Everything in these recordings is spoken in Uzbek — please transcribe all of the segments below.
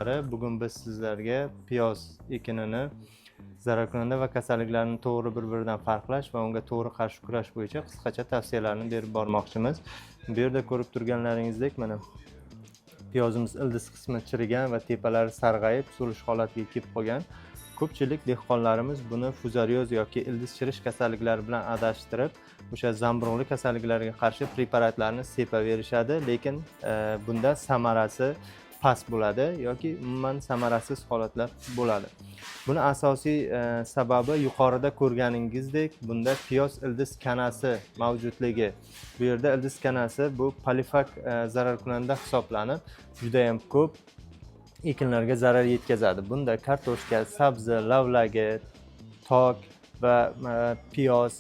Bugun biz sizlarga piyoz ekinini zararkunanda va kasalliklarni to'g'ri bir biridan farqlash va unga to'g'ri qarshi kurash bo'yicha qisqacha tavsiyalarni berib bormoqchimiz. Bu yerda ko'rib turganlaringizdek, mana piyozimiz ildiz qismi chirigan va tepalari sarg'ayib, so'lish holatiga kelib qolgan. Ko'pchilik dehqonlarimiz buni fuzarioz yoki ildiz chirish kasalliklari bilan adashtirib, o'sha zamburug'li kasalliklarga qarshi preparatlarni sepaverishadi, lekin bunda samarasi past bo'ladi yoki umuman samarasiz holatlar bo'ladi. Buni asosiy sababi, yuqorida ko'rganingizdek, bunda piyoz ildiz kanasi mavjudligi. Bu yerda ildiz kanasi bu polifag zararkunanda hisoblanib, judayam ko'p ekinlarga zarar yetkazadi. Bunda kartoshka, sabzi, lavlagi, tok va piyoz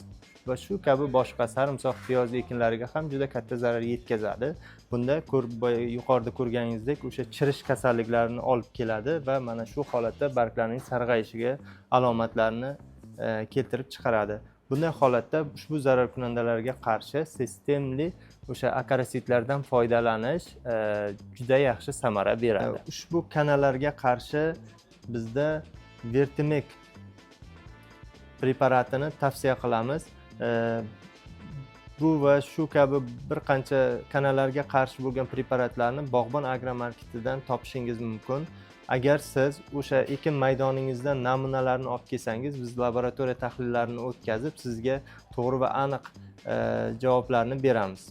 va shu kabi boshqa sarimsoq piyoz ekinlariga ham juda katta zarar yetkazadi. Bunda boya yuqorida ko'rganingizdek, o'sha chirish kasalliklarini olib keladi va mana shu holatda barglarning sarg'ayishiga alomatlarni keltirib chiqaradi. Bunday holatda ushbu zararkunandalarga qarshi sistemli o'sha akarisitlardan foydalanish juda yaxshi samara beradi. Ushbu kanalarga qarshi bizda Vertimek preparatini tavsiya qilamiz. Bu va shu kabi bir qancha kanalarga qarshi bo'lgan preparatlarni Bog'bon agromarketidan topishingiz mumkin. Agar siz o'sha ekin maydoningizdan namunalarni olib kelsangiz, biz laboratoriya tahlillarini o'tkazib, sizga to'g'ri va aniq javoblarni beramiz.